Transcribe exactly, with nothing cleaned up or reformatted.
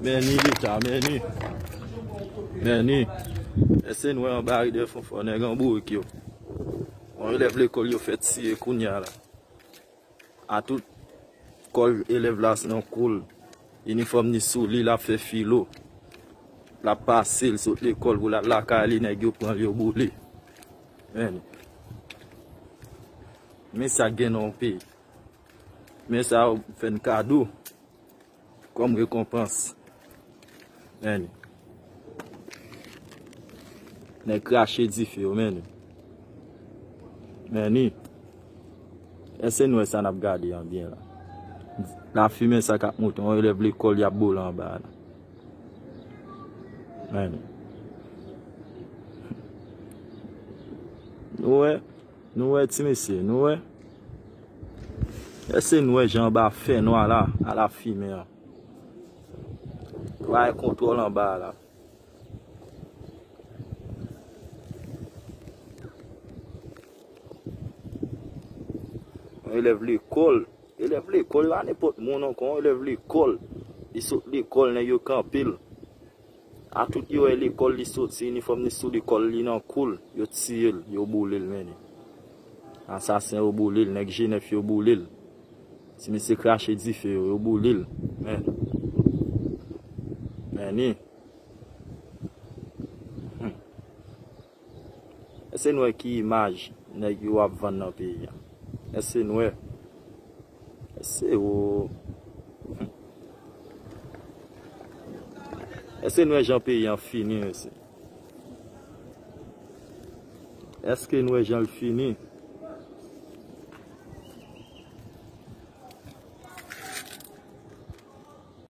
Men ni leta, men ni. Men ni. Èske nou wè anba ridè Fonfò, nèg an bourik yo? Yon elèv lekòl yo fè tiye kounye a la. A tout kòl elèv la nan kou l. Inifòm ni sou li, l ap fè filo. L ap pase, l sot lekòl pou l al lakay li, nèg yo pran l, yo boule. Men, men sa gen nan yon peyi. Men sa yo fè n kado kòm rekonpans. Men, nèg krache dife yo, men. Men, èske nou wè sa n ap gade an byen la? Lafimen sa k ap monte, yon elèv lekòl y ap boule anba la. Men, nou wè, nou wè ti mesye, nou wè. Èske nou wè jan anba fènwa la, a lafimen an? Yo pa gen kontwòl anba la. Yon elèv lekòl. Elèv lekòl, pa nenpòt moun ankò, yon elèv lekòl. Li sot lekòl, nèg yo kanpe l. A tout yo wè lekòl li soti, inifòm li sou li, kòl li nan kou l, yo tiye l, yo boule l, men. Asasen yo boule l, nèg G nèf yo boule l. Ti mesye krache dife yo, yo boule l, men. Men ni. Hmm. Èske nou wè ki imaj nèg yo ap vann nan peyi a? Èske nou wè? Èske ou... Èske nou wè jan peyi an fini, mesye? Èske nou wè jan l fini?